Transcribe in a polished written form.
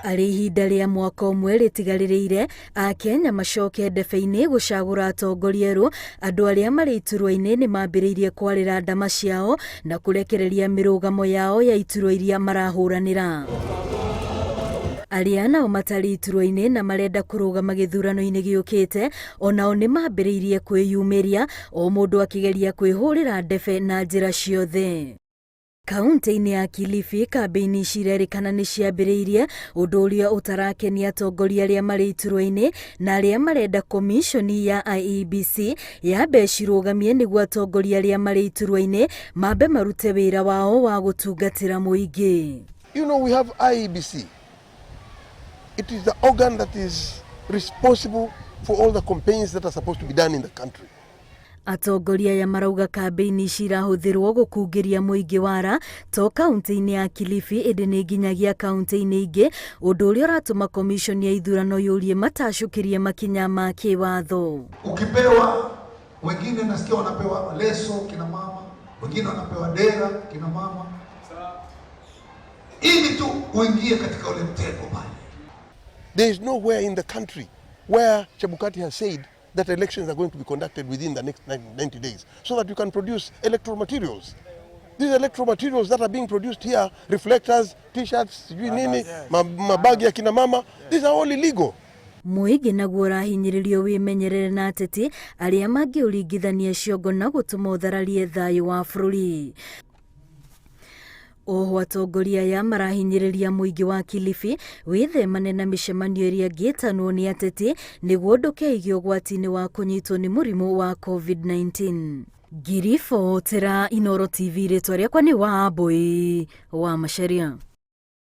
Arĩ ihinda rĩa mwaka ũmwe rĩtigarĩrĩire Akenya macoke ndebe-inĩ gũcagũra atongoria erũ, andũ arĩa marĩ iturwa-inĩ nĩ mambĩrĩirie kwarĩra ndama ciao na kũrekereria mĩrũgamo yao ya iturwa iria marahũranĩra. Arĩa nao matarĩ iturwa-inĩ na marenda kũrũgama gĩthurano-inĩ gĩũkĩte o nao nĩ mambĩrĩirie kwĩyumĩria, o mũndũ akĩgeria kwĩhũrĩra ndebe na njĩra ciothe. Kauntĩ-inĩ ya Kilifi, kambĩini ici irerĩkana nĩ ciambĩrĩirie, ũndũ ũrĩa ũtarakenia atongoria arĩa marĩ iturwa-inĩ na arĩa marenda komiconi ya IEBC yambe ĩcirũgamie nĩguo atongoria arĩa marĩ iturwa-inĩ mambe marute wĩra wao wa gũtungatĩra mũingĩ. You know, we have IEBC. It is the organ that is responsible for all the campaigns that are supposed to be done in the country. Atongoria aya marauga kambĩini ici irahũthĩrwo gũkungĩria mũingĩ wara to kauntĩ-inĩ ya Kilifi ĩndĩ nĩ nginyagia kauntĩ-inĩ ingĩ, ũndũ ũrĩa ũratũma komiconi ya ithurano yũrie matacũkĩrie makinya ma kĩwatho. Ukipewa wengine nasikia wanapewa leso kina mama, wengine wanapewa dera kina mama, ili tu uingie katika ule mtego pale. There is nowhere in the country where Chebukati has said that elections are going to be conducted within the next 90 days so that you can produce electoral materials. These electoral materials that are being produced here, reflectors, t-shirts, sijui nini, mabagi ya kina mama, these are all illegal. Mũingĩ naguo ũrahinyĩrĩrio wĩmenyerere na ateti arĩa mangĩũringithania ciongo na gũtũma ũthararie thayũ wa bũrũri. Oho atongoria aya marahinyĩrĩria mũingĩ wa Kilifi wĩthemane na mĩcemanio ĩrĩa ĩngĩtanwo nĩ ateti nĩguo ndũkeige ũgwati-inĩ wa kũnyitwo nĩ mũrimũ wa COVID-19. Ngiribotera Inooro TV, rĩtwa rĩakwa nĩ Wambũi wa Macharia.